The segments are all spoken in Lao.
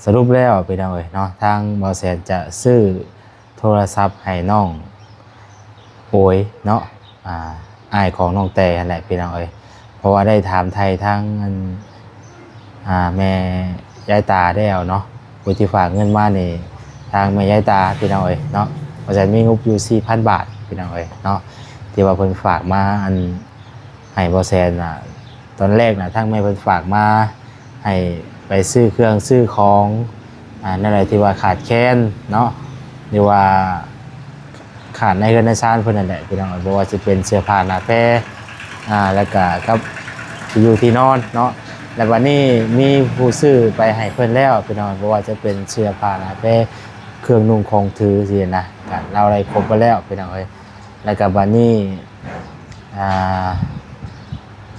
ສະຫຼຸບແລ້ວພີ່ນ້ອງເອີຍເນາະ ທາງບ່າວແສນຈະຊື້ໂທລະສັບໃຫ້ນ້ອງໂອຍເນາະ ອ່າ ອ້າຍຂອງນ້ອງແຕ່ຫັ້ນແຫຼະພີ່ນ້ອງເອີຍ ເພາະວ່າໄດ້ຖາມໄຖ່ທາງອັນ ອ່າ ແມ່ຍາຍຕາແລ້ວເນາະ ຜູ້ທີ່ຝາກເງິນມານີ້ ທາງແມ່ຍາຍຕາພີ່ນ້ອງເອີຍເນາະ ບ່າວແສນມີງົບຢູ່ສີ່ພັນບາດພີ່ນ້ອງເອີຍເນາະ ທີ່ວ່າເພິ່ນຝາກມາອັນ ໃຫ້ບ່າວແສນນະ ຕອນແລກນະ ທາງແມ່ເພິ່ນຝາກມາໃຫ້ໄປຊື້ເຄື່ອງຊື້ຂອງ ອ່າ ແນວໃດທີ່ວ່າຂາດແຄນເນາະ ຫຼືວ່າຂາດໃນເຮືອນໃນຊານເພິ່ນນັ້ນແຫຼະພີ່ນ້ອງເອີຍ ບໍ່ວ່າຊິເປັນເສື້ອຜ້າໜ້າແພ ອ່າ ແລ້ວກະກັບທີ່ຢູ່ທີ່ນອນເນາະ ແລ້ວບັດນີ້ມີຜູ້ຊື້ໄປໃຫ້ເພິ່ນແລ້ວພີ່ນ້ອງ ບໍ່ວ່າຈະເປັນເສື້ອຜ້າໜ້າແພ ເຄື່ອງນຸ່ງຂອງຖືຊີ້ນະ ກະລາວໄດ້ຄົບໝົດແລ້ວພີ່ນ້ອງເອີຍ ແລ້ວກະບັດນີ້ ອ່າ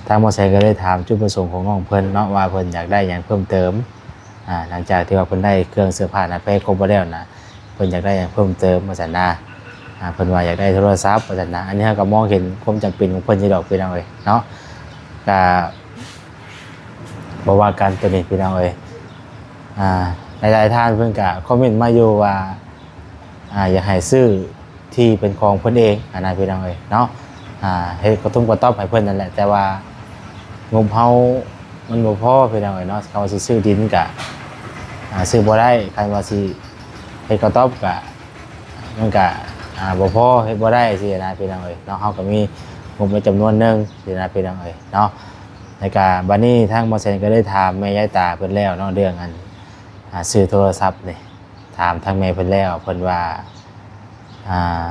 ທາງໝໍແສງກໍໄດ້ຖາມຈຸດປະສົງຂອງນ້ອງເພິ່ນເນາະ ວ່າເພິ່ນຢາກໄດ້ຫຍັງເພີ່ມເຕີມ ອ່າ ຫຼັງຈາກທີ່ວ່າເພິ່ນໄດ້ເຄື່ອງເສື້ອຜ້າໜ້າແພຄົບໝົດແລ້ວນະ ເພິ່ນຢາກໄດ້ຫຍັງເພີ່ມເຕີມວ່າຊັ້ນນະ ອ່າ ເພິ່ນວ່າຢາກໄດ້ໂທລະສັບວ່າຊັ້ນນະ ອັນນີ້ເຮົາກໍມອງເຫັນຄວາມຈຳເປັນຂອງເພິ່ນຢູ່ດອກພີ່ນ້ອງເອີຍເນາະ ກະບໍ່ວ່າກັນໂຕນີ້ພີ່ນ້ອງເອີຍ ອ່າ ຫຼາຍໆທ່ານເພິ່ນກະຄອມເມັນມາຢູ່ວ່າ ອ່າ ຢາກໃຫ້ຊື້ ທີ່ເປັນຂອງເພິ່ນເອງຫັ້ນນະພີ່ນ້ອງເອີຍເນາະ ອ່າ ເຮັດກະທຸ້ມກະຕ໊ອບໃຫ້ເພິ່ນນັ້ນແຫຼະ ແຕ່ວ່າງົບເຮົາມັນບໍ່ພໍພີ່ນ້ອງເອີຍເນາະ ຄັນວ່າຊິຊື້ດິນກະ ອ່າ ຊື້ບໍ່ໄດ້ ຄັນວ່າຊິເຮັດກະຕ໊ອບກະ ມັນກະ ອ່າ ບໍ່ພໍ ເຮັດບໍ່ໄດ້ຊີ້ນະພີ່ນ້ອງເອີຍເນາະ ເຮົາກະມີງົບໃນຈຳນວນໜຶ່ງຊີ້ນະພີ່ນ້ອງເອີຍເນາະ ແລ້ວກະບັດນີ້ທາງໝໍແສງກໍໄດ້ຖາມແມ່ຍາຍຕາເພິ່ນແລ້ວເນາະ ເລື່ອງອັນ ອ່າ ຊື້ໂທລະສັບນີ້ ຖາມທາງແມ່ເພິ່ນແລ້ວ ເພິ່ນວ່າ ອ່າ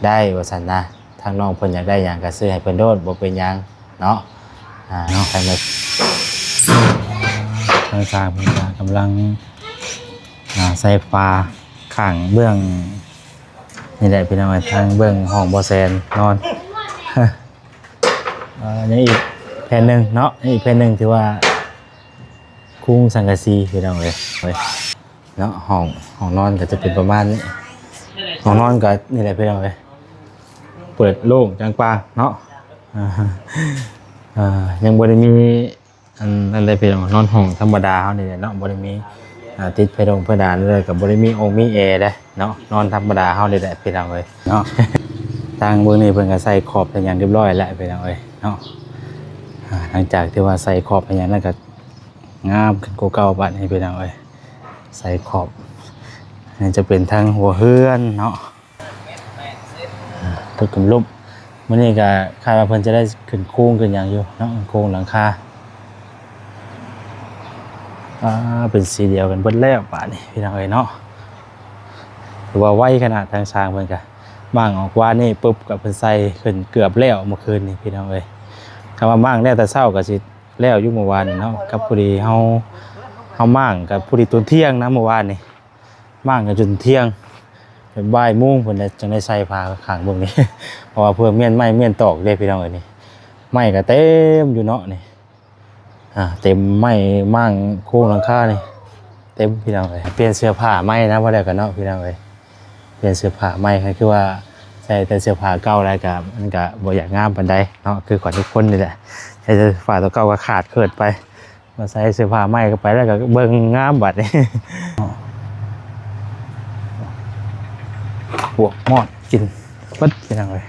ໄດ້ວ່າຊັ້ນນະ ທາງນ້ອງເພິ່ນຢາກໄດ້ຫຍັງກໍຊື້ໃຫ້ເພິ່ນໂລດ ບໍ່ເປັນຫຍັງເນາະ ອ່າ ເນາະ ທາງແມ່ ທາງຊ່າງເພິ່ນກໍກຳລັງ ອ່າ ໃສ່ຝາຂ້າງເບື້ອງນີ້ແຫຼະພີ່ນ້ອງເອີຍ ທາງເບື້ອງຫ້ອງບໍ່ແສນນອນ ອ່າ ຍັງອີກແຜ່ນໜຶ່ງເນາະ ຍັງອີກແຜ່ນໜຶ່ງ ຖືວ່າຄຸງສັງກະສີພີ່ນ້ອງເອີຍ. ເນາະ ຫ້ອງ ຫ້ອງນອນກໍຈະເປັນປະມານນີ້ ຫ້ອງນອນກໍນີ້ແຫຼະພີ່ນ້ອງເອີຍ ເປີດໂລ່ງຈາງປາງເນາະ ອ່າ ອ່າ ຍັງບໍ່ໄດ້ມີອັນນັ້ນເດ້ພີ່ນ້ອງ ນອນຫ້ອງທຳມະດາເຮົານີ້ແຫຼະເນາະ ບໍ່ໄດ້ມີ ອ່າ ຕິດເພດົງເພດານເລີຍ ກໍບໍ່ໄດ້ມີອົງມີແອເດ້ເນາະ ນອນທຳມະດາເຮົານີ້ແຫຼະພີ່ນ້ອງເອີຍເນາະ ທາງເບື້ອງນີ້ເພິ່ນກໍໃສ່ຂອບໃສ່ຫຍັງຮຽບຮ້ອຍແລ້ວພີ່ນ້ອງເອີຍເນາະ ອ່າ ຫຼັງຈາກທີ່ວ່າໃສ່ຂອບໃສ່ຫຍັງແລ້ວກໍ ງາມຂຶ້ນກວ່າເກົ່າບາດນີ້ພີ່ນ້ອງເອີຍ ໃສ່ຂອບ ອັນນີ້ຈະເປັນທາງຫົວເຮືອນເນາະ ອ່າ ເພິ່ນກຳລຸບ ມື້ນີ້ກໍຄາດວ່າເພິ່ນຈະໄດ້ຂຶ້ນໂຄງຂຶ້ນຫຍັງຢູ່ເນາະ ໂຄງຫຼັງຄາ ອ່າ ເປັນສີດຽວກັນເບິດແລ້ວບາດນີ້ພີ່ນ້ອງເອີຍເນາະ ຖືວ່າໄວຂະໜາດ ທາງຊ່າງເພິ່ນກໍມ້າງອອກວານນີ້ປຶບ ກໍເພິ່ນໃສ່ຂຶ້ນເກືອບແລ້ວເມື່ອຄືນນີ້ພີ່ນ້ອງເອີຍ ຄັນວ່າມ້າງແລ້ວແຕ່ເຊົ້າກໍຊິ ແລ້ວຢູ່ມື້ວານນີ້ເນາະ ກັບພໍດີເຮົາ ເຮົາມ້າງກັບພໍດີຕອນທ່ຽງນະ ມື້ວານນີ້ມ້າງກັນຈົນທ່ຽງ ຈົນບ່າຍໂມງພຸ້ນແຫຼະ ຈັ່ງໄດ້ໃສ່ຜ້າຂ້າງເບິ່ງນີ້ ເພາະວ່າເພື່ອມ້ຽນໄມ້ມ້ຽນຕອກເດ້ພີ່ນ້ອງເອີຍນີ້ ໄມ້ກໍເຕັມຢູ່ເນາະນີ້ ອ່າ ເຕັມໄມ້ມ້າງໂຄງຫຼັງຄານີ້ ເຕັມພີ່ນ້ອງເອີຍ ປ່ຽນເສື້ອຜ້າໃໝ່ນະ ບໍ່ແລ້ວກໍເນາະພີ່ນ້ອງເອີຍ ປ່ຽນເສື້ອຜ້າໃໝ່ ຄືວ່າໃສ່ແຕ່ເສື້ອຜ້າເກົ່າແລ້ວກໍ ມັນກໍບໍ່ຢາກງາມປານໃດເນາະ ຄືຂອງທຸກຄົນນີ້ແຫຼະ ໃສ່ເສື້ອຜ້າຕົວເກົ່າກໍຂາດເຂີດໄປ ມາໃສ່ເສື້ອຜ້າໃໝ່ເຂົ້າໄປແລ້ວກໍເບິ່ງງາມບາດນີ້ ປວກມອດກິນເບິດພີ່ນ້ອງເອີຍ.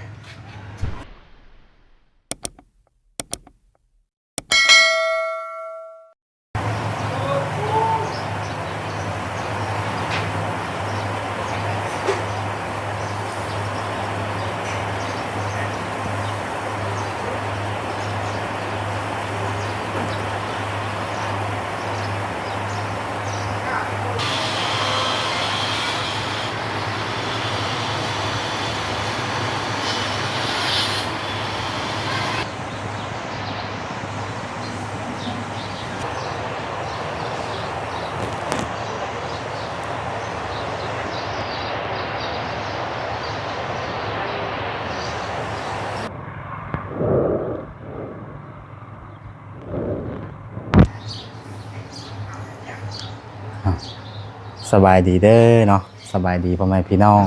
ສະບາຍດີເດີເນາະ ສະບາຍດີພໍ່ແມ່ພີ່ນ້ອງ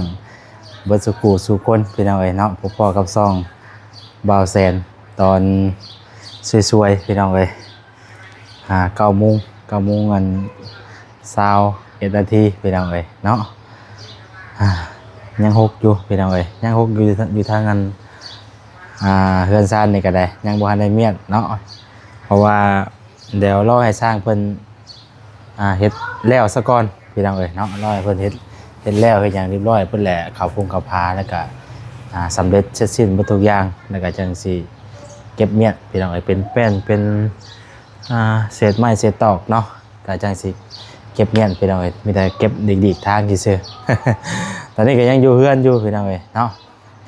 ເບິດສູ່ຄູ່ສູ່ຄົນ ພີ່ນ້ອງເອີຍເນາະ ພົບພໍ້ກັບຊ່ອງບ່າວແສນ ຕອນສວຍໆ ພີ່ນ້ອງເອີຍ ອ່າ ເກົ້າໂມງ ເກົ້າໂມງອັນ ຊາວເອັດນາທີພີ່ນ້ອງເອີຍເນາະ. ອ່າ ຍັງຫົກຢູ່ພີ່ນ້ອງເອີຍ ຍັງຫົກຢູ່ ຢູ່ທາງອັນ ອ່າ ເຮືອນຊານນີ້ກໍໄດ້ ຍັງບໍ່ທັນໄດ້ມ້ຽນເນາະ ເພາະວ່າດຽວລໍໃຫ້ຊ່າງເພິ່ນ ອ່າ ເຮັດແລ້ວສາກ່ອນພີ່ນ້ອງເອີຍເນາະ ລໍໃຫ້ເພິ່ນເຮັດ ເຮັດແລ້ວເຮັດຫຍັງຮຽບຮ້ອຍເບິດແຫຼະ ເຂົ້າປຸງເຂົ້າຜາ ແລ້ວກໍ ອ່າ ສຳເລັດເສັດສິ້ນເບິດທຸກຢ່າງ ແລ້ວກໍຈັ່ງຊິເກັບມ້ຽນພີ່ນ້ອງເອີຍ ເປັນແປ້ນເປັນ ອ່າ ເສດໄມ້ເສດຕອກເນາະ ກໍຈັ່ງຊິເກັບມ້ຽນພີ່ນ້ອງເອີຍ ມີແຕ່ເກັບດີກໆທາງຊື່ໆ. ຕອນນີ້ກໍຍັງຢູ່ເຮືອນຢູ່ພີ່ນ້ອງເອີຍເນາະ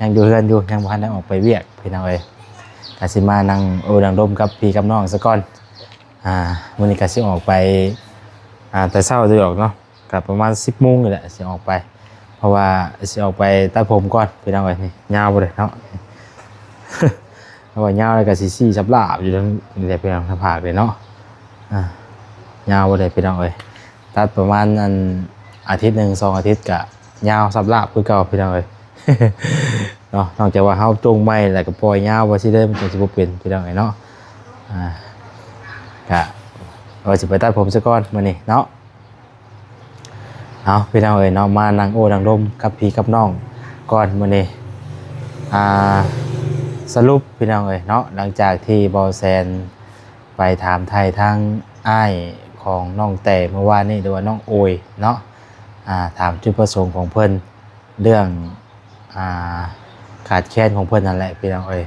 ຍັງຢູ່ເຮືອນຢູ່ ຍັງບໍ່ທັນໄດ້ອອກໄປວຽກພີ່ນ້ອງເອີຍ ກໍຊິມານັ່ງໂອ້ນັ່ງລົມກັບພີ່ກັບນ້ອງສາກ່ອນ. ອ່າ ມື້ນີ້ກໍຊິອອກໄປ ອ່າ ແຕ່ເຊົ້າຢູ່ດອກເນາະ ກໍປະມານສິບໂມງນີ້ແຫຼະຊິອອກໄປ ເພາະວ່າຊິອອກໄປຕັດຜົມກ່ອນພີ່ນ້ອງເອີຍ. ນີ້ຍາວບໍ່ເດ້ເນາະ ເພາະວ່າຍາວແລ້ວກໍຊິຊີ້ສຳລາບຢູ່ທາງນີ້ແຫຼະພີ່ນ້ອງ ທາງພາກເດ້ເນາະ. ອ່າ ຍາວບໍ່ເດ້ພີ່ນ້ອງເອີຍ ຕັດປະມານອັນອາທິດໜຶ່ງສອງອາທິດກໍຍາວສຳລາບຄືເກົ່າພີ່ນ້ອງເອີຍເນາະ. ນອກຈາກວ່າເຮົາຈົ່ງໃໝ່ແລ້ວກໍປ່ອຍຍາວວ່າຊີ້ເດີ ມັນກໍຊິບໍ່ເປັນພີ່ນ້ອງເອີຍເນາະ. ອ່າ ກະວ່າຊິໄປຕັດຜົມສາກ່ອນມື້ນີ້ເນາະ. ເອົາ ພີ່ນ້ອງເອີຍເນາະ ມານັ່ງໂອ້ນັ່ງລົມກັບພີ່ກັບນ້ອງກ່ອນມື້ນີ້. ອ່າ ສະຫຼຸບພີ່ນ້ອງເອີຍເນາະ ຫຼັງຈາກທີ່ເບົາແສນໄປຖາມໄຖ່ທາງອ້າຍຂອງນ້ອງແຕ່ເມື່ອວານນີ້ ຫຼືວ່ານ້ອງໂອຍເນາະ ອ່າ ຖາມຈຸດປະສົງຂອງເພິ່ນ ເລື່ອງ ອ່າ ຂາດແຄນຂອງເພິ່ນນັ້ນແຫຼະພີ່ນ້ອງເອີຍ.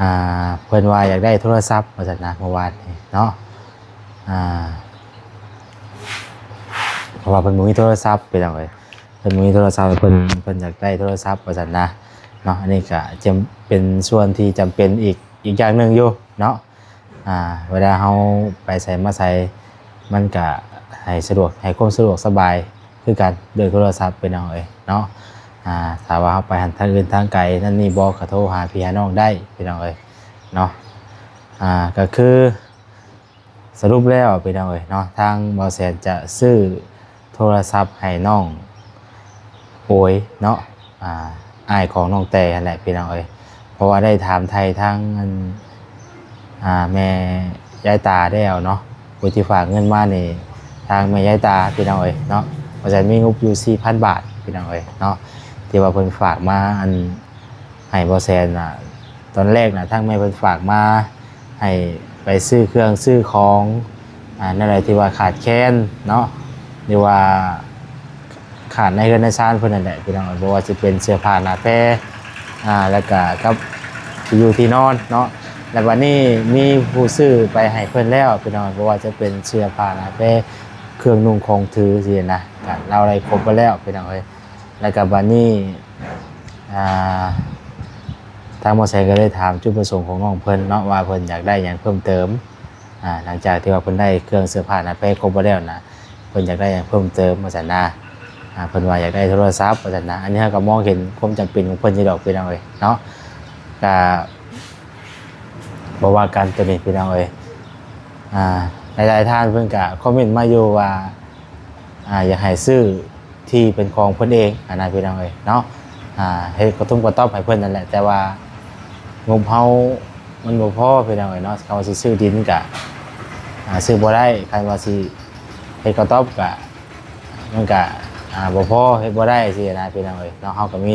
ອ່າ ເພິ່ນວ່າຢາກໄດ້ໂທລະສັບວ່າຊັ້ນນະ ເມື່ອວານນີ້ເນາະ. ອ່າ ເພາະວ່າເພິ່ນບໍ່ມີໂທລະສັບພີ່ນ້ອງເອີຍ ເພິ່ນບໍ່ມີໂທລະສັບ ເພິ່ນ ເພິ່ນຢາກໄດ້ໂທລະສັບວ່າຊັ້ນນະເນາະ. ອັນນີ້ກໍຈຳ ເປັນສ່ວນທີ່ຈຳເປັນອີກ ອີກຢ່າງໜຶ່ງຢູ່ເນາະ. ອ່າ ເວລາເຮົາໄປໃສມາໃສ ມັນກະໃຫ້ສະດວກ ໃຫ້ຄວາມສະດວກສະບາຍຄືກັນ ໂດຍໂທລະສັບພີ່ນ້ອງເອີຍເນາະ. ອ່າ ຖ້າວ່າເຮົາໄປຫັ້ນທາງອື່ນທາງໄກນັ້ນນີ້ບໍ່ ກະໂທຫາພີ່ຫານ້ອງໄດ້ພີ່ນ້ອງເອີຍເນາະ. ອ່າ ກະຄືສະຫຼຸບແລ້ວພີ່ນ້ອງເອີຍເນາະ ທາງເບົາແສນຈະຊື້ໂທລະສັບໃຫ້ນ້ອງ ໂອຍເນາະ ອ່າ ອ້າຍຂອງນ້ອງແຕ່ຫັ້ນແຫຼະພີ່ນ້ອງເອີຍ. ເພາະວ່າໄດ້ຖາມໄຖ່ທາງອັນ ອ່າ ແມ່ຍາຍຕາແລ້ວເນາະ ຜູ້ທີ່ຝາກເງິນມານີ້ ທາງແມ່ຍາຍຕາພີ່ນ້ອງເອີຍເນາະ ວ່າຈະມີງົບຢູ່ສີ່ພັນບາດພີ່ນ້ອງເອີຍເນາະ ທີ່ວ່າເພິ່ນຝາກມາອັນ ໃຫ້ເບົາແສນນະ ຕອນແລກນະ ທາງແມ່ເພິ່ນຝາກມາໃຫ້ໄປຊື້ເຄື່ອງຊື້ຂອງ ອ່າ ແນວໃດທີ່ວ່າຂາດແຄນເນາະ ຫຼືວ່າຂາດໃນເຮືອນໃນຊານເພິ່ນນັ້ນແຫຼະພີ່ນ້ອງເອີຍ. ບໍ່ວ່າຊິເປັນເສື້ອຜ້າໜ້າແພ ອ່າ ແລ້ວກະກັບທີ່ຢູ່ທີ່ນອນເນາະ ແລ້ວບັດນີ້ມີຜູ້ຊື້ໄປໃຫ້ເພິ່ນແລ້ວພີ່ນ້ອງເອີຍ. ບໍ່ວ່າຈະເປັນເສື້ອຜ້າໜ້າແພ ເຄື່ອງນຸ່ງຂອງຖືຊີ້ນະ ກະລາວໄດ້ຄົບໄປແລ້ວພີ່ນ້ອງເອີຍ. ແລ້ວກະບັດນີ້ ອ່າ ທາງໝໍແສງກໍເລີຍຖາມຈຸດປະສົງຂອງນ້ອງເພິ່ນເນາະ ວ່າເພິ່ນຢາກໄດ້ຫຍັງເພີ່ມເຕີມ. ອ່າ ຫຼັງຈາກທີ່ວ່າເພິ່ນໄດ້ເຄື່ອງເສື້ອຜ້າໜ້າແພຄົບໝົດແລ້ວນະ ເພິ່ນຢາກໄດ້ຫຍັງເພີ່ມເຕີມວ່າຊັ້ນນະ. ອ່າ ເພິ່ນວ່າຢາກໄດ້ໂທລະສັບວ່າຊັ້ນນະ. ອັນນີ້ເຮົາກໍມອງເຫັນຄວາມຈຳເປັນຂອງເພິ່ນຢູ່ດອກພີ່ນ້ອງເອີຍເນາະ ກະບໍ່ວ່າກັນໂຕນີ້ພີ່ນ້ອງເອີຍ. ອ່າ ຫຼາຍໆທ່ານເພິ່ນກະຄອມເມັນມາຢູ່ວ່າ ອ່າ ຢາກໃຫ້ຊື້ທີ່ເປັນຂອງເພິ່ນເອງຫັ້ນນະພີ່ນ້ອງເອີຍເນາະ. ອ່າ ເຮັດກະທຸ້ມກະຕ໊ອບໃຫ້ເພິ່ນນັ້ນແຫຼະ ແຕ່ວ່າງົບເຮົາມັນບໍ່ພໍພີ່ນ້ອງເອີຍເນາະ. ຄັນວ່າຊິຊື້ດິນກະ ອ່າ ຊື້ບໍ່ໄດ້ ຄັນວ່າຊິເຮັດກະຕ໊ອບກະ ມັນກະ ອ່າ ບໍ່ພໍ ເຮັດບໍ່ໄດ້ຊີ້ນະພີ່ນ້ອງເອີຍເນາະ. ເຮົາກໍມີ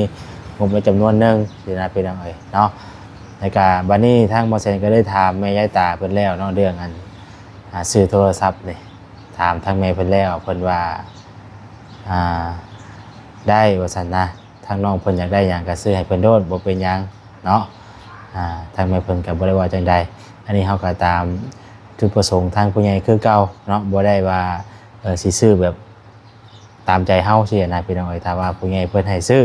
ງົບໄວ້ຈຳນວນໜຶ່ງຊີ້ນະພີ່ນ້ອງເອີຍເນາະ. ແລ້ວກະບັດນີ້ທາງໝໍແສງກໍໄດ້ຖາມແມ່ຍາຍຕາເພິ່ນແລ້ວເນາະ ເລື່ອງອັນ ອ່າ ຊື້ໂທລະສັບນີ້ ຖາມທາງແມ່ເພິ່ນແລ້ວ ເພິ່ນວ່າ ອ່າ ໄດ້ວ່າຊັ້ນນະ ທາງນ້ອງເພິ່ນຢາກໄດ້ຫຍັງກໍຊື້ໃຫ້ເພິ່ນໂລດ ບໍ່ເປັນຫຍັງເນາະ. ອ່າ ທາງແມ່ເພິ່ນກໍບໍ່ໄດ້ວ່າຈັ່ງໃດ. ອັນນີ້ເຮົາກໍຕາມຈຸດປະສົງທາງຜູ້ໃຫຍ່ຄືເກົ່າເນາະ ບໍ່ໄດ້ວ່າ ເອີ ຊິຊື້ແບບ ຕາມໃຈເຮົາຊີ້ນະພີ່ນ້ອງເອີຍ. ຖ້າວ່າຜູ້ໃຫຍ່ເພິ່ນໃຫ້ຊື້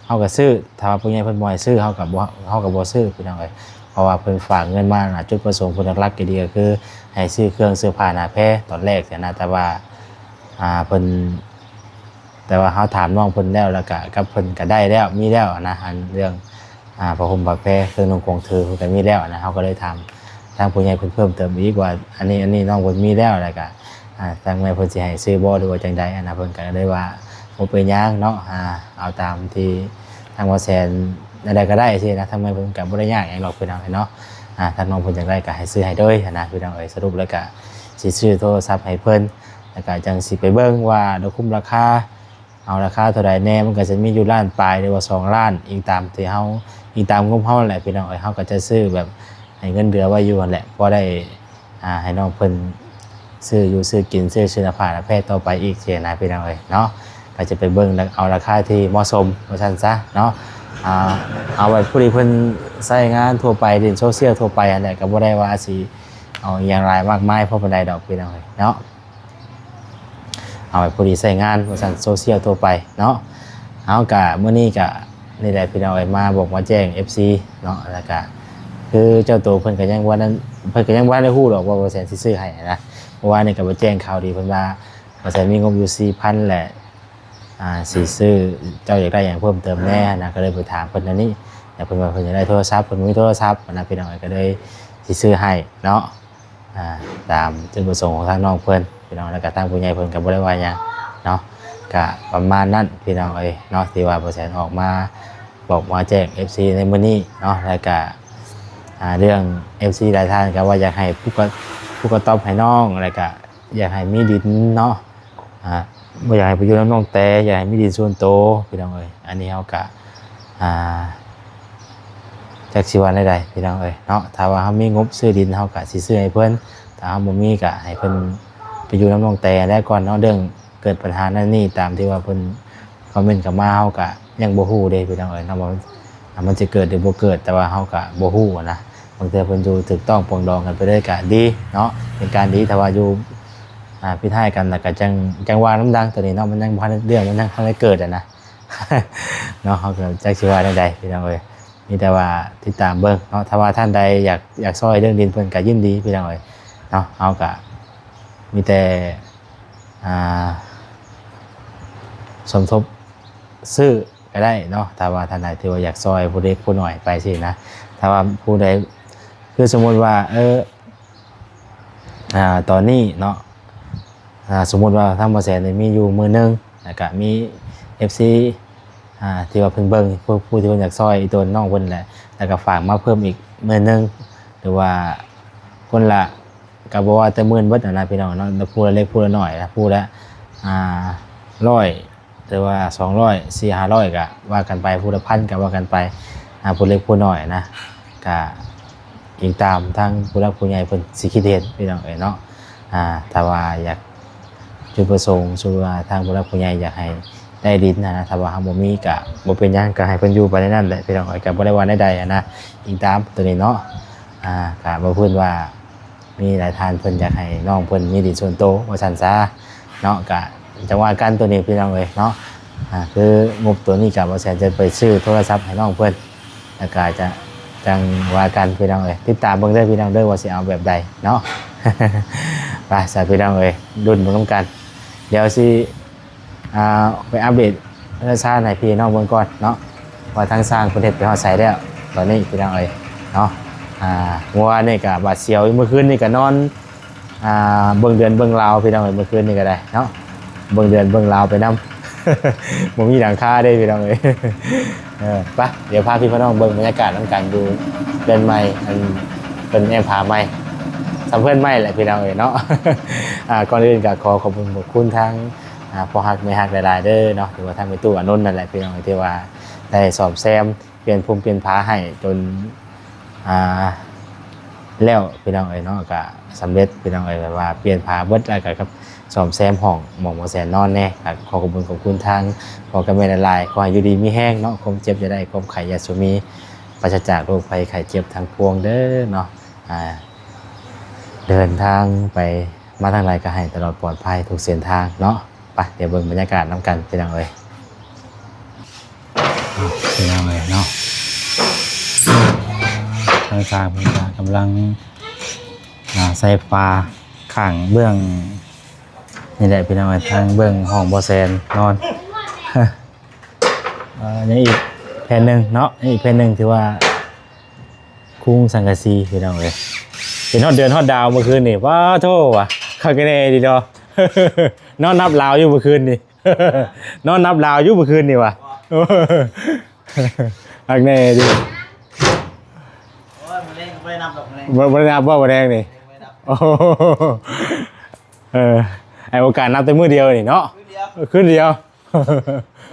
ເຮົາກໍຊື້, ຖ້າວ່າຜູ້ໃຫຍ່ເພິ່ນບໍ່ໃຫ້ຊື້ ເຮົາກໍບໍ່ ເຮົາກໍບໍ່ຊື້ພີ່ນ້ອງເອີຍ. ເພາະວ່າເພິ່ນຝາກເງິນມານະ ຈຸດປະສົງເພິ່ນຫຼັກໆອີ່ຫຼີກໍຄືໃຫ້ຊື້ເຄື່ອງເສື້ອຜ້າໜ້າແພຕອນແລກຊີ້ນະ. ແຕ່ວ່າ ອ່າ ເພິ່ນ ແຕ່ວ່າເຮົາຖາມນ້ອງເພິ່ນແລ້ວ ແລ້ວກະກັບເພິ່ນກະໄດ້ແລ້ວ ມີແລ້ວນະ ອັນເລື່ອງ ອ່າ ຜ້າຫົ່ມຜ້າແພ ເຄື່ອງນຸ່ງຂອງຖືເພິ່ນກໍມີແລ້ວນະ. ເຮົາກໍເລີຍຖາມທາງຜູ້ໃຫຍ່ເພິ່ນເພີ່ມເຕີມອີກວ່າ ອັນນີ້ ອັນນີ້ນ້ອງເພິ່ນມີແລ້ວ ແລ້ວກະ ອ່າ ທາງແມ່ເພິ່ນຊິໃຫ້ຊື້ບໍ່ ຫຼືວ່າຈັ່ງໃດຫັ້ນນະ. ເພິ່ນກໍເລີຍວ່າບໍ່ເປັນຫຍັງເນາະ ອ່າ ເອົາຕາມທີ່ທາງໝໍແສນແນວໃດກໍໄດ້ຊີ້ນະ. ທາງແມ່ເພິ່ນກໍບໍ່ໄດ້ຍາກຫຍັງດອກພີ່ນ້ອງເອີຍເນາະ. ອ່າ ທາງນ້ອງເພິ່ນຢາກໄດ້ກໍໃຫ້ຊື້ໃຫ້ເລີຍຫັ້ນນະພີ່ນ້ອງເອີຍ. ສະຫຼຸບແລ້ວກໍຊິຊື້ໂທລະສັບໃຫ້ເພິ່ນ ແລ້ວກໍຈັ່ງຊິໄປເບິ່ງວ່າລະຄຸ້ມລາຄາ ເອົາລາຄາເທົ່າໃດແດ່. ມັນກໍຈະມີຢູ່ລ້ານປາຍ ຫຼືວ່າສອງລ້ານ ອີງຕາມທີ່ເຮົາ ອີງຕາມງົບເຮົານັ້ນແຫຼະ ພີ່ນ້ອງເອີຍ. ເຮົາກໍຈະຊື້ແບບໃຫ້ເງິນເດືອໄວ້ຢູ່ຫັ້ນແຫຼະ ພໍໄດ້ ອ່າ ໃຫ້ນ້ອງເພິ່ນຊື້ຢູ່ຊື້ກິນ ຊື້ເສື້ອຜ້າແພດຕໍ່ໄປອີກຊີ້ນະ ພີ່ນ້ອງເອີຍເນາະ. ກໍຈະໄປເບິ່ງເອົາລາຄາທີ່ເໝາະສົມວ່າຊັ້ນຊະເນາະ. ອ່າ ເອົາໄວ້ຜູ້ທີ່ເພິ່ນໃຊ້ງານທົ່ວໄປ ຫຼິ້ນໂຊຊຽວທົ່ວໄປຫັ້ນແຫຼະ ກໍບໍ່ໄດ້ວ່າຊິເອົາອີ່ຫຍັງຫຼາຍມາກມາຍພໍປານໃດດອກ ພີ່ນ້ອງເອີຍເນາະ. ເອົາໄວ້ພໍດີໃຊ້ງານວ່າຊັ້ນ ໂຊຊຽວທົ່ວໄປເນາະ. ເຮົາກະ ມື້ນີ້ກະນີ້ແຫຼະ ພີ່ນ້ອງເອີຍ ມາບອກມາແຈ້ງເອັຟຊີເນາະ. ແລ້ວກະຄືເຈົ້າໂຕເພິ່ນກະຍັງບໍ່ທັນ ເພິ່ນກະຍັງບໍ່ທັນໄດ້ຮູ້ດອກວ່າບ່າວແສນຊິຊື້ໃຫ້ນະ. ເມື່ອວານນີ້ກະໄປແຈ້ງຂ່າວດີເພິ່ນວ່າບ່າວແສນມີງົບຢູ່ສີ່ພັນແຫຼະ ອ່າ ຊິຊື້ ເຈົ້າຢາກໄດ້ຫຍັງເພີ່ມເຕີມແດ່ນະ. ກະເລີຍໄປຖາມເພິ່ນແນວນີ້ ແລ້ວເພິ່ນວ່າເພິ່ນຢາກໄດ້ໂທລະສັບ ເພິ່ນບໍ່ມີໂທລະສັບນະ ພີ່ນ້ອງເອີຍ. ກະເລີຍຊິຊື້ໃຫ້ເນາະ ອ່າ ຕາມຈຸດປະສົງຂອງທາງນ້ອງເພິ່ນ ພີ່ນ້ອງ. ແລ້ວກະທາງຜູ້ໃຫຍ່ເພິ່ນກະບໍ່ໄດ້ວ່າຫຍັງເນາະ. ກະປະມານນັ້ນ ພີ່ນ້ອງເອີຍເນາະ ທີ່ວ່າບ່າວແສນອອກມາບອກມາແຈ້ງເອັຟຊີໃນມື້ນີ້ເນາະ. ແລ້ວກະ ອ່າ ເລື່ອງເອັຟຊີຫຼາຍທ່ານກະວ່າຢາກໃຫ້ຜູ້ກະ ຜູ້ກະຕອບໃຫ້ນ້ອງ ແລ້ວກະຢາກໃຫ້ມີດິນເນາະ. ອ່າ ບໍ່ຢາກໃຫ້ໄປຢູ່ນຳນ້ອງແຕ ຢາກໃຫ້ມີດິນສ່ວນໂຕ ພີ່ນ້ອງເອີຍ. ອັນນີ້ເຮົາກະ ອ່າ ຈັກຊິວ່າແນວໃດ ພີ່ນ້ອງເອີຍເນາະ. ຖ້າວ່າເຮົາມີງົບຊື້ດິນ ເຮົາກະຊິຊື້ໃຫ້ເພິ່ນ. ຖ້າເຮົາບໍ່ມີກະໃຫ້ເພິ່ນໄປຢູ່ນຳນ້ອງແຕແລ້ວກ່ອນເນາະ. ເລື່ອງເກີດບັນຫານັ້ນນີ້ ຕາມທີ່ວ່າເພິ່ນຄອມເມັນເຂົ້າມາ ເຮົາກະຍັງບໍ່ຮູ້ເດ້ ພີ່ນ້ອງເອີຍເນາະ ວ່າມັນ ອ່າ ມັນຊິເກີດຫຼືບໍ່ເກີດ ແຕ່ວ່າເຮົາກະບໍ່ຮູ້ນະ. ບາງເທື່ອເພິ່ນຢູ່ຖືກຕ້ອງປອງດອງກັນໄປເລີຍກະດີເນາະ ເປັນການດີ. ຖ້າວ່າຢູ່ ອ່າ ຜິດຮ້າຍກັນ ແລ້ວກະຈັ່ງ ຈັ່ງວ່ານຳດັງໂຕນີ້ເນາະ ມັນຍັງບໍ່ທັນ ເລື່ອງມັນຍັງບໍ່ທັນໄດ້ເກີດຫັ້ນນະເນາະ. ເຮົາກະຈັກຊິວ່າແນວໃດ ພີ່ນ້ອງເອີຍ ມີແຕ່ວ່າຕິດຕາມເບິ່ງເນາະ. ຖ້າວ່າທ່ານໃດຢາກ ຢາກຊ່ອຍເລື່ອງດິນ ເພິ່ນກະຍິນດີ ພີ່ນ້ອງເອີຍເນາະ. ເຮົາກະມີແຕ່ ອ່າ ສົມທົບຊື້ກະໄດ້ເນາະ ຖ້າວ່າທ່ານໃດທີ່ວ່າຢາກຊ່ອຍຜູ້ເລັກຜູ້ນ້ອຍໄປຊີ້ນະ. ຖ້າວ່າຜູ້ໃດ ຄືສົມມຸດວ່າ ເອີ ອ່າ ຕອນນີ້ເນາະ ອ່າ ສົມມຸດວ່າທາງບ່າວແສນນີ້ມີຢູ່ໝື່ນໜຶ່ງ ແລ້ວກະມີເອັຟຊີ ອ່າ ທີ່ວ່າເພິ່ນເບິ່ງ ຜູ້ ຜູ້ທີ່ເພິ່ນຢາກຊ່ອຍອີ່ຕົວນ້ອງເພິ່ນແຫຼະ ແລ້ວກະຝາກມາເພີ່ມອີກໝື່ນໜຶ່ງ ຫຼືວ່າຄົນລະ ກະບໍ່ວ່າແຕ່ໝື່ນເບິດຫັ້ນນະ ພີ່ນ້ອງເນາະ ຜູ້ລະເລັກຜູ້ລະໜ້ອຍນະ ຜູ້ລະ ອ່າ ຮ້ອຍ ຫຼືວ່າສອງຮ້ອຍ ສີ່ຫ້າຮ້ອຍ ກະວ່າກັນໄປ ຜູ້ລະພັນ ກະວ່າກັນໄປ ອ່າ ຜູ້ເລັກຜູ້ນ້ອຍນະ ກະອີງຕາມທາງຜູ້ຫຼັກຜູ້ໃຫຍ່ເພິ່ນຊິຄິດເຫັນ ພີ່ນ້ອງເອີຍເນາະ. ອ່າ ຖ້າວ່າຢາກ ຈຸດປະສົງ ສົມມຸດວ່າທາງຜູ້ຫຼັກຜູ້ໃຫຍ່ຢາກໃຫ້ໄດ້ດິນຫັ້ນນະ ຖ້າວ່າເຮົາບໍ່ມີກະບໍ່ເປັນຫຍັງ ກະໃຫ້ເພິ່ນຢູ່ໄປໃນນັ້ນແຫຼະ ພີ່ນ້ອງເອີຍ ກະບໍ່ໄດ້ວ່າແນວໃດຫັ້ນນະ. ອີງຕາມໂຕນີ້ເນາະ ອ່າ ກະບໍ່ເພິ່ນວ່າ ມີຫຼາຍທ່ານເພິ່ນຢາກໃຫ້ນ້ອງເພິ່ນມີດິນສ່ວນໂຕວ່າຊັ້ນຊະເນາະ. ກະຈັ່ງວ່າກັນໂຕນີ້ ພີ່ນ້ອງເອີຍເນາະ. ອ່າ ຄືງົບໂຕນີ້ກະບ່າວແສນຈະໄປຊື້ໂທລະສັບໃຫ້ນ້ອງເພິ່ນ ແລ້ວກະຈະຈັ່ງວ່າກັນ ພີ່ນ້ອງເອີຍ. ຕິດຕາມເບິ່ງເດີ ພີ່ນ້ອງເດີ ວ່າຊິເອົາແບບໃດເນາະ. ໄປຊະ ພີ່ນ້ອງເອີຍ ລຸ້ນເບິ່ງນຳກັນ. ດຽວຊິ ອ່າ ໄປອັບເດດເຮືອນຊານໃຫ້ພີ່ນ້ອງເບິ່ງກ່ອນເນາະ ວ່າທາງຊ່າງເພິ່ນເຮັດໄປຮອດໃສແລ້ວຕອນນີ້ ພີ່ນ້ອງເອີຍເນາະ. ອ່າ ເມື່ອວານນີ້ກະຫວາດສຽວຢູ່ ເມື່ອຄືນນີ້ກະນອນ ອ່າ ເບິ່ງເດືອນເບິ່ງລາວ ພີ່ນ້ອງເອີຍ ເມື່ອຄືນນີ້ກະໄດ້ເນາະ ເບິ່ງເດືອນເບິ່ງລາວໄປນຳ ບໍ່ມີຫຼັງຄາເດ້ ພີ່ນ້ອງເອີຍ. ເອີ ໄປ ດຽວພາພີ່ພານ້ອງເບິ່ງບັນຍາກາດນຳກັນຢູ່ເຮືອນໃໝ່ ອັນເພິ່ນແອ້ມຜາໃໝ່ ສຳເຮືອນໃໝ່ແຫຼະ ພີ່ນ້ອງເອີຍເນາະ. ອ່າ ກ່ອນອື່ນກະຂໍຂອບຄຸນຂອບຄຸນທາງ ອ່າ ພໍ່ຮັກແມ່ຮັກຫຼາຍໆເດີເນາະ ຫຼືວ່າທາງແມ່ຕູ້ອານົນນັ້ນແຫຼະ ພີ່ນ້ອງເອີຍ ທີ່ວ່າໄດ້ສ້ອມແຊມ ປ່ຽນພົມປ່ຽນຝາໃຫ້ຈົນ ອ່າ ແລ້ວ ພີ່ນ້ອງເອີຍເນາະ. ກະສຳເລັດ ພີ່ນ້ອງເອີຍ ແບບວ່າປ່ຽນຝາເບິດ ແລ້ວກະກັບສ້ອມແຊມຫ້ອງໝ່ອງໝໍແສນນອນແດ່. ກະຂໍຂອບຄຸນຂອບຄຸນທາງພໍ່ກັບແມ່ຫຼາຍໆ ຂໍໃຫ້ຢູ່ດີມີແຮງເນາະ ຄວາມເຈັບຢ່າໄດ້ ຄວາມໄຂ້ຢ່າສູ່ມີ ປາສະຈາກໂລກໄພໄຂ້ເຈັບທັງປວງເດີເນາະ. ອ່າ ເດີນທາງໄປມາທາງໃດກະໃຫ້ຕະຫຼອດປອດໄພທຸກເສັ້ນທາງເນາະ. ໄປ ດຽວເບິ່ງບັນຍາກາດນຳກັນ ພີ່ນ້ອງເອີຍ. ພີ່ນ້ອງເອີຍເນາະ ທາງຊ່າງເພິ່ນກະກຳລັງ ອ່າ ໃສ່ຝາຂ້າງເບື້ອງນີ້ແຫຼະ ພີ່ນ້ອງເອີຍ ທາງເບື້ອງຫ້ອງໝໍແສນນອນ. ເອີ ຍັງອີກແຜ່ນໜຶ່ງເນາະ ຍັງອີກແຜ່ນໜຶ່ງ ຖືວ່າ ຄຸງສັງກະສີ ພີ່ນ້ອງເອີຍ. ເຫັນຮອດເດືອນຮອດດາວເມື່ອຄືນນີ້ ປາໂທ້ ວ່າຄັກແນ່ດີເນາະ. ນອນນັບລາວຢູ່ເມື່ອຄືນນີ້ ນອນນັບລາວຢູ່ເມື່ອຄືນນີ້ວ່າ ຄັກແນ່ດີ. ໂອ້ຍ ມື້ແລງບໍ່ໄດ້ນັບດອກ ມື້ແລງ ບໍ່ ບໍ່ໄດ້ນັບບໍ່ ມື້ແລງນີ້? ບໍ່ໄດ້ນັບ. ໂອ້ ເອີ ໃຫ້ໂອກາດນັບແຕ່ມື້ດຽວນີ້ເນາະ ຄືນດຽວ ເອີ ຄືນດຽວ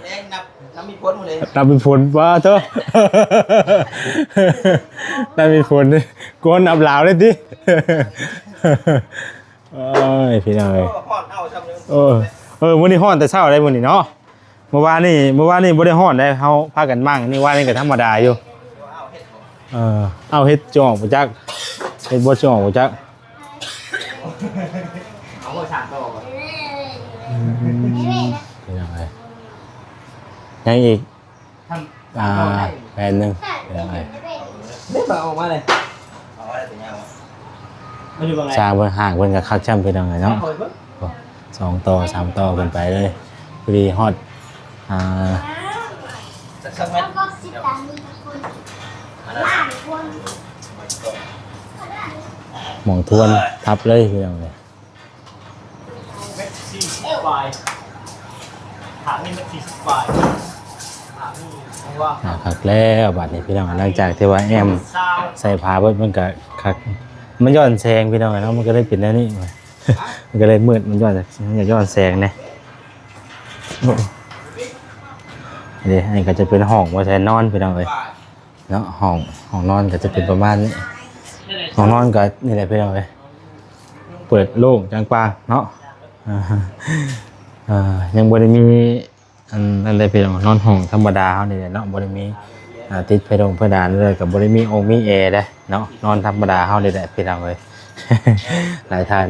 ແລງນັບ ນັບມີຜົນໝົດເລີຍ ນັບມີຜົນ ປາໂທ ນັບມີຜົນ ກວນນັບລາວເລີຍຕິ ໂອ້ຍ ພີ່ນ້ອງເອີຍ ຮ້ອນເອົາຊ້ຳເລີຍ ເອີ ເອີ ມື້ນີ້ຮ້ອນແຕ່ເຊົ້າເດ້ມື້ນີ້ເນາະ ເມື່ອວານນີ້ ເມື່ອວານນີ້ບໍ່ໄດ້ຮ້ອນເດ້ ເຮົາພາກັນໝັ່ງ ນີ້ວານນີ້ກໍທຳມະດາຢູ່ ເອີ ເອົາເຫັດຈອກບໍ່ຈັກ ເຫັດບໍ່ຈອກບໍ່ຈັກ ເອົາຫົວສາມຕໍ່ ອືມ ພີ່ນ້ອງເອີຍ ຍັງອີກ ອ່າ ແຜ່ນໜຶ່ງ ພີ່ນ້ອງເອີຍ ໄດ້ບໍ່ເອົາອອກມາເລີຍ ເອົາໄວ້ແຕ່ຍາວ ມັນຢູ່ເບື້ອງໃດ ສ້າງເບິ່ງ ຫ້າງເພິ່ນກໍຄັກຊ່ຳ ພີ່ນ້ອງເອີຍເນາະ ເອົາໄວ້ເບິ່ງ ສອງຕໍ່ ສາມຕໍ່ຂຶ້ນໄປເລີຍ ພໍດີຮອດ ອ່າ ຈັກ ຈັກແມັດ ໝ່ອງທວນທັບເລີຍ ພີ່ນ້ອງເອີຍ ເມັດສີ່ສິບປາຍ ຂາງນີ້ເມັດສີ່ສິບປາຍ ຂາງນີ້ເພາະວ່າ ອ່າ ຄັກແລ້ວບາດນີ້ ພີ່ນ້ອງ ຫຼັງຈາກທີ່ວ່າແອ້ມໃສ່ຜ້າເບິດ ມັນກໍຄັກ ມັນຍ້ອນແສງ ພີ່ນ້ອງເນາະ ມັນກໍເລີຍເປັນແນວນີ້ ມັນກໍເລີຍມືດ ມັນຍ້ອນ ມັນຈະຍ້ອນແສງແດ່ ນີ້ ອັນນີ້ກໍຈະເປັນຫ້ອງວ່າໃສ່ນອນ ພີ່ນ້ອງເອີຍເນາະ ຫ້ອງ ຫ້ອງນອນກໍຈະເປັນປະມານນີ້ ຫ້ອງນອນກໍນີ້ແຫຼະ ພີ່ນ້ອງເອີຍ ເປີດໂລ່ງຈາງກວ້າງເນາະ ອ່າ ອ່າ ຍັງບໍ່ໄດ້ມີ ອັນນັ້ນເດ້ພີ່ນ້ອງ ນອນຫ້ອງທຳມະດາເຮົານີ້ແຫຼະເນາະ ບໍ່ໄດ້ມີ ອ່າ ຕິດເພດົງເພດານເລີຍ ກໍບໍ່ໄດ້ມີອົງມີແອເດ້ເນາະ ນອນທຳມະດາເຮົານີ້ແຫຼະພີ່ນ້ອງເອີຍ ຫຼາຍທ່ານ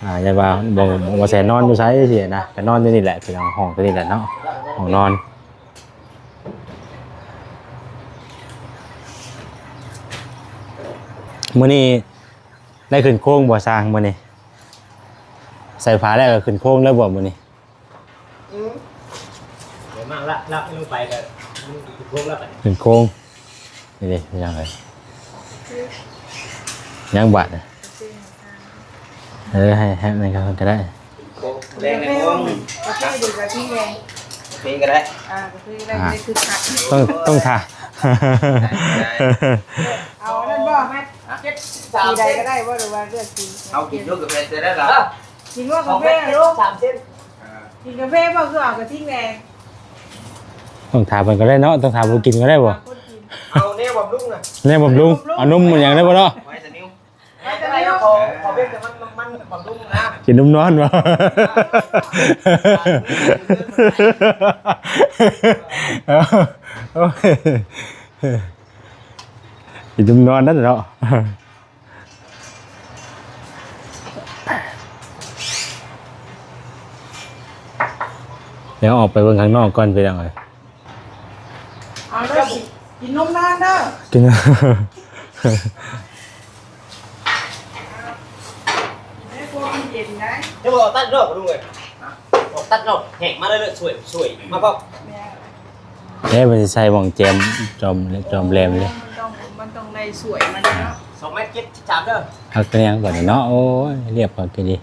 ອ່າ ຢ້ານວ່າບໍ່ ບໍ່ແຊນນອນຢູ່ໃສຊີ້ນະ ກໍນອນຢູ່ນີ້ແຫຼະພີ່ນ້ອງ ຫ້ອງຕົວນີ້ແຫຼະເນາະ ຫ້ອງນອນ ມື້ນີ້ໄດ້ຂຶ້ນໂຄງບໍ່ຊ່າງ ມື້ນີ້ໃສ່ຝາແລ້ວກໍຂຶ້ນໂຄງເລີຍບໍ່ມື້ນີ້? ອືມ ດຽວມາລະ ລະລົງໄປກໍ ມັນຂຶ້ນໂຄງແລ້ວບັດນີ້ ຂຶ້ນໂຄງ ນີ້ເດ້ ພີ່ນ້ອງເອີຍ ຍັງບາດ ເອີ ໃຫ້ ໃຫ້ນັ້ນກໍໄດ້ ໂຄງແລງໃນໂຄງ ກາເຟ ກາເຟ ກາເຟກໍໄດ້ ອ່າ ກາເຟກໍໄດ້ ອ່າ ໄດ້ຄືຄັກ ຕ້ອງ ຕ້ອງຖ້າ ໄດ້ ໄດ້ ເອົານັ້ນບໍ່ ເຈັດ ສາມ ສີໃດກໍໄດ້ບໍ່ ຫຼືວ່າເລືອກສີ ເອົາກິນຢູ່ກາເຟແຕ່ລະ ກິນບໍ່ກາເຟລູກ ສາມເສັ້ນ ກິນກາເຟບໍ່ ຄືເອົາກະທິງແດງ ຕ້ອງຖາມເພິ່ນກໍໄດ້ເນາະ ຕ້ອງຖາມຜູ້ກິນກໍໄດ້ບໍ່ ເອົາແນວບຳລຸງນະ ແນວບຳລຸງ ເອົານົມຫຍັງໄດ້ບໍ່ເນາະ ໄວຕາມິວ ໄວຕາມິວ ຂໍ ຂໍເບິ່ງແຕ່ມັນ ມັນບຳລຸງນະ ກິນນົມນອນບໍ່ ໂອ້ຍ ກິນນົມນອນນັ້ນເນາະ. ດຽວອອກໄປເບິ່ງຂ້າງນອກກ່ອນ ພີ່ນ້ອງເອີຍ ເອົາເດີ ກິນນົມນອນເດີ ກິນ ໃຫ້ພວກມັນເຢັນໄດ໋ ເຈົ້າບໍ່ຕັດດອກ ລຸງເອີຍ ບໍ່ຕັດດອກ ແຫ້ງມາເລີຍ ຊ່ວຍ ຊ່ວຍ ມາບອກ ແມ່ນ ເອີ ມັນຊິໃສ່ໝ່ອງແຈມ ຈອມ ຈອມແຫຼມເລີຍ ມັນຕ້ອງ ມັນຕ້ອງໄດ້ສວຍມັນເນາະ ສອງແມັດເຈັດສິບສາມເດີ ຄັກປານຫຍັງບາດນີ້ເນາະ ໂອ້ຍ ລຽບຄັກອີ່ຫຼີ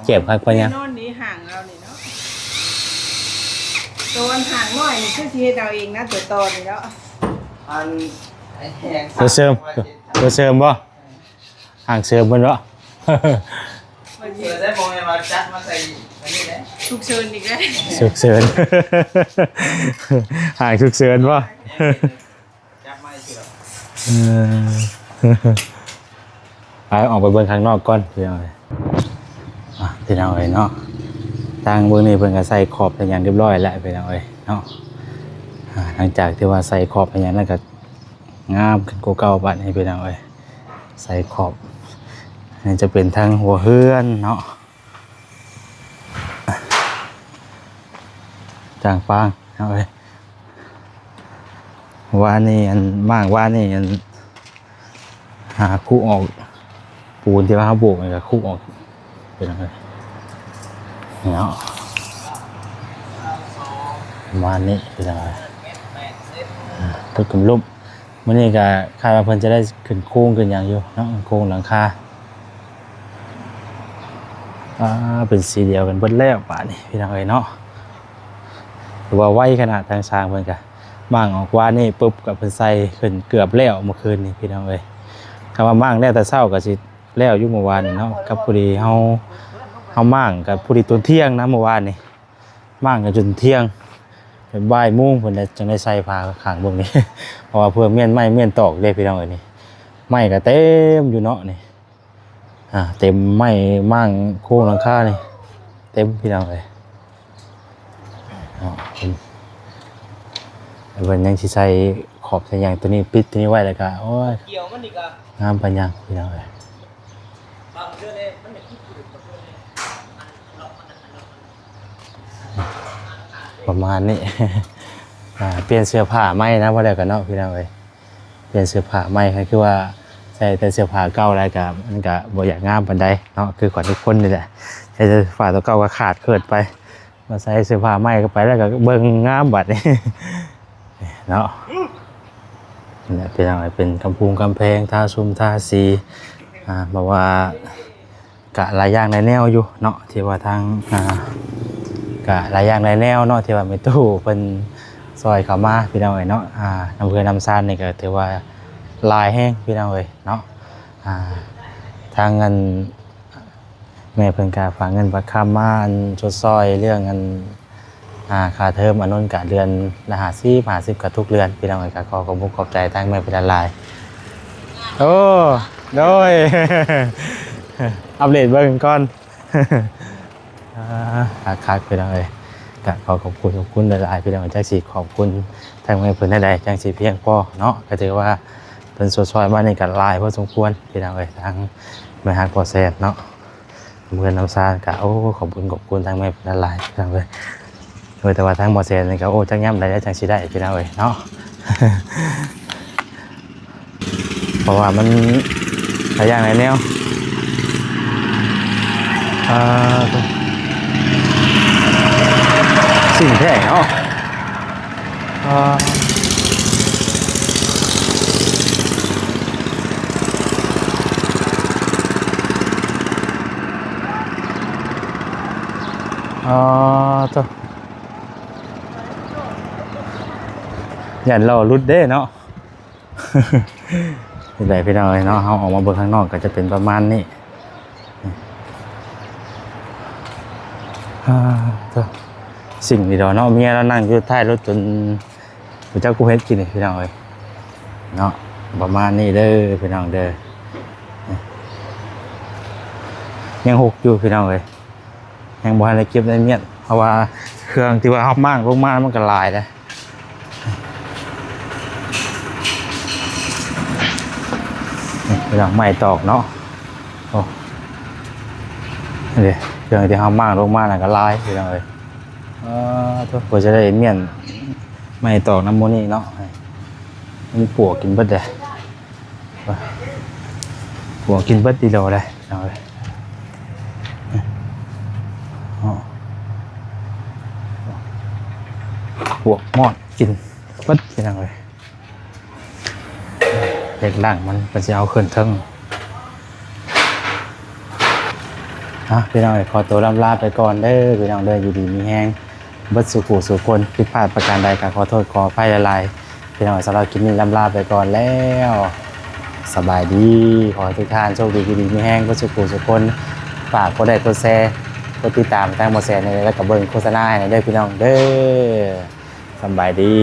ແຈມຄັກປານຫຍັງ ນອນນີ້ຫ່າງເຮົານີ້ເນາະ ໂຕອັນຫ່າງນ້ອຍນີ້ຄືຊິເຮັດເອົາເອງນະ ໂຕຕໍ່ນີ້ເນາະ ອັນ ໂຕເສີມ ໂຕເສີມບໍ່? ຮ່າງເສີມເພິ່ນເນາະ ເສີມໄດ້ບໍ່ແມ່ນວ່າຈັດມາໃສ່ອັນນີ້ແຫຼະ ສຸກເສີນອີກແລ້ວ ສຸກເສີນ ຮ່າງສຸກເສີນບໍ່ ຈັບມາອີກເທື່ອ ເອີ ໄປອອກໄປເບິ່ງຂ້າງນອກກ່ອນ ພີ່ນ້ອງເອີຍ ອ່ະ ພີ່ນ້ອງເອີຍເນາະ ທາງເບື້ອງນີ້ເພິ່ນກໍໃສ່ຂອບໃສ່ຫຍັງຮຽບຮ້ອຍແລ້ວ ພີ່ນ້ອງເອີຍເນາະ ອ່າ ຫຼັງຈາກທີ່ວ່າໃສ່ຂອບໃສ່ຫຍັງແລ້ວກໍ ງາມຂຶ້ນກວ່າເກົ່າບາດນີ້ ພີ່ນ້ອງເອີຍ ໃສ່ຂອບ ອັນນີ້ຈະເປັນທາງຫົວເຮືອນເນາະ ຈາງປາງ ພີ່ນ້ອງເອີຍ ວານນີ້ ອັນ ມ້າງວານນີ້ ອັນ ຫາຄຸອອກ ປູນທີ່ວ່າເຮົາໂບກນີ້ກໍຄຸອອກ ພີ່ນ້ອງເອີຍ ເນາະ ປະມານນີ້ ພີ່ນ້ອງເອີຍ ອ່າ ເພິ່ນກຳລຸມ ມື້ນີ້ກໍຄາດວ່າເພິ່ນຈະໄດ້ຂຶ້ນໂຄງຂຶ້ນຫຍັງຢູ່ເນາະ ໂຄງຫຼັງຄາ ອ່າ ເປັນສີດຽວກັນເບິດແລ້ວບາດນີ້ ພີ່ນ້ອງເອີຍເນາະ ຖືວ່າໄວຂະໜາດ ທາງຊ່າງເພິ່ນກໍມ້າງອອກວານນີ້ປຶບ ກໍເພິ່ນໃສ່ຂຶ້ນເກືອບແລ້ວເມື່ອຄືນນີ້ ພີ່ນ້ອງເອີຍ ຄຳວ່າມ້າງແລ້ວແຕ່ເຊົ້າກໍຊິ ແລ້ວຢູ່ເມື່ອວານນີ້ເນາະ ກັບພໍດີເຮົາ ເຮົາມ້າງກໍພໍດີຕົນທ່ຽງນະ ມື້ວານນີ້ ມ້າງກັນຈົນທ່ຽງ ບ່າຍໂມງພຸ້ນແຫຼະ ຈັ່ງໄດ້ໃສ່ຜ້າຂ້າງເບິ່ງນີ້ ເພາະວ່າເພື່ອມ້ຽນໄມ້ມ້ຽນຕອກເດ້ພີ່ນ້ອງເອີຍນີ້ ໄມ້ກໍເຕັມຢູ່ເນາະນີ້ ອ່າ ເຕັມໄມ້ມ້າງໂຄງຫຼັງຄານີ້ ເຕັມພີ່ນ້ອງເອີຍ ເນາະ ເພິ່ນ ເພິ່ນຍັງຊິໃສ່ຂອບໃສ່ຫຍັງ ຕົວນີ້ປິດຕົວນີ້ໄວ້ ແລ້ວກໍ ໂອ້ຍ ກ່ຽວມັນນີ້ກໍງາມປານຫຍັງພີ່ນ້ອງເອີຍ ບັງເທື່ອແດ່ ມັນຢາກຄືຜືດ ບັງເທື່ອແດ່ ອັນລັອກມັນ ອັນລັອກມັນ ປະມານນີ້ ອ່າ ປ່ຽນເສື້ອຜ້າໃໝ່ນະ ບໍ່ແລ້ວກໍເນາະ ພີ່ນ້ອງເອີຍ ປ່ຽນເສື້ອຜ້າໃໝ່ ຄືວ່າໃສ່ແຕ່ເສື້ອຜ້າເກົ່າແລ້ວກໍ ມັນກໍບໍ່ຢາກງາມປານໃດເນາະ ຄືຂອງທຸກຄົນນີ້ແຫຼະ ໃສ່ເສື້ອຜ້າຕົວເກົ່າກໍຂາດເຂີດໄປ ມາໃສ່ເສື້ອຜ້າໃໝ່ເຂົ້າໄປແລ້ວກໍເບິ່ງງາມບັດນີ້ເນາະ ນີ້ແຫຼະ ເປັນຫຍັງ ເປັນກຳປຸງກຳແພງ ທາຊຸ່ມທາສີ ອ່າ ເພາະວ່າກະຫຼາຍຢ່າງຫຼາຍແນວຢູ່ເນາະ ທີ່ວ່າທາງ ອ່າ ກະຫຼາຍຢ່າງຫຼາຍແນວເນາະ ທີ່ວ່າແມ່ຕູ້ເພິ່ນຊ່ອຍເຂົ້າມາ ພີ່ນ້ອງເອີຍເນາະ ອ່າ ນ້ຳເຮືອນນ້ຳຊານນີ້ກໍຖືວ່າຫຼາຍແຮງ ພີ່ນ້ອງເອີຍເນາະ ອ່າ ທາງອັນ ແມ່ເພິ່ນກະຝາກເງິນຝາກຄຳມາ ອັນ ຊົດຊ່ອຍເລື່ອງ ອັນ ອ່າ ຄ່າເທີມອານົນກະເດືອນລະຫ້າສິບ ຫ້າສິບກະທຸກເດືອນ ພີ່ນ້ອງເອີຍ ກະຂໍຂອບມຸກຂອບໃຈທາງແມ່ເພິ່ນຫຼາຍໆ ໂອ້ ໂດຍ ອັບເດດເບິ່ງກ່ອນ ອ່າ ຄັກໆ ພີ່ນ້ອງເອີຍ ກະຂໍຂອບຄຸນ ຂອບຄຸນຫຼາຍໆ ພີ່ນ້ອງ ຈັກຊິຂອບຄຸນທາງແມ່ເພິ່ນແນວໃດ ຈັ່ງຊິພຽງພໍເນາະ ກະຖືວ່າເພິ່ນຊົດຊ່ອຍມານີ້ກະຫຼາຍພໍສົມຄວນ ພີ່ນ້ອງເອີຍ ທາງແມ່ຮັກພໍ່ແຊນເນາະ ເມືອງນ້ຳຊານກະ ໂອ້ ຂອບຄຸນ ຂອບຄຸນທາງແມ່ເພິ່ນຫຼາຍໆ ພີ່ນ້ອງເອີຍ ໂດຍ ແຕ່ວ່າທາງໝໍແຊນນີ້ກໍ ໂອ້ ຈັກຍາມໃດແລ້ວຈັ່ງຊິໄດ້ ພີ່ນ້ອງເອີຍເນາະ ເພາະວ່າມັນຫຼາຍຢ່າງຫຼາຍແນວ ອ່າ ສິ່ງແທ້ເນາະ ອ່າ ອ່າ ໂທ້ ຢ້ານລໍ້ຫຼຸດເດ້ເນາະ ນີ້ແຫຼະ ພີ່ນ້ອງເອີຍເນາະ ເຮົາອອກມາເບິ່ງຂ້າງນອກກໍຈະເປັນປະມານນີ້ ອ່າ ໂທ້ ສິ່ງນີ້ດອກເນາະ ເມຍລາວນັ່ງຢູ່ທ້າຍລົດຈົນ ບໍ່ຈັກກຸມເຮັດກິນນີ້ ພີ່ນ້ອງເອີຍເນາະ ປະມານນີ້ເດີພີ່ນ້ອງເດີ ຍັງຫົກຢູ່ພີ່ນ້ອງເອີຍ ຍັງບໍ່ທັນໄດ້ເກັບໄດ້ມ້ຽນ ເພາະວ່າເຄື່ອງທີ່ວ່າເຮົາມ້າງລົງມາມັນກໍຫຼາຍເດ້ ນີ້ພີ່ນ້ອງ ໄມ້ຕອກເນາະ ໂອ້ ນີ້ເດ້ ເຄື່ອງທີ່ເຮົາມ້າງລົງມານັ້ນກໍຫຼາຍພີ່ນ້ອງເອີຍ ເອີ ໂທ້ ກວ່າຈະໄດ້ມ້ຽນໄມ້ຕອກນຳໝູ່ນີ້ເນາະ ມັນປວກກິນເບິດເດ້ ປວກກິນເບິດອີ່ຫຼໍເດ້ພີ່ນ້ອງເອີຍ ປວກມອດກິນເບິດພີ່ນ້ອງເອີຍ ເຫຼັກດັ້ງມັນ ເພິ່ນຊິເອົາຂຶ້ນເທິງ ອ່ະ ພີ່ນ້ອງເອີຍ ຂໍໂຕລ່ຳລາໄປກ່ອນເດີພີ່ນ້ອງເດີ ຢູ່ດີມີແຮງເບິດສູ່ຜູ້ສູ່ຄົນ ຜິດພາດປະການໃດກໍຂໍໂທດຂໍອະໄພຫຼາຍໆ ພີ່ນ້ອງເອີຍ ສຳລັບຄລິບນີ້ລ່ຳລາໄປກ່ອນແລ້ວ ສະບາຍດີ ຂໍໃຫ້ທຸກທ່ານໂຊກດີ ຢູ່ດີມີແຮງເບິດສູ່ຜູ້ສູ່ຄົນ ຝາກກົດໄລກົດແຊ ກົດຕິດຕາມທາງໝໍແຊນ ແລ້ວກໍເບິ່ງໂຄສະນາໃຫ້ແດ່ເດີພີ່ນ້ອງເດີ ສະບາຍດີ.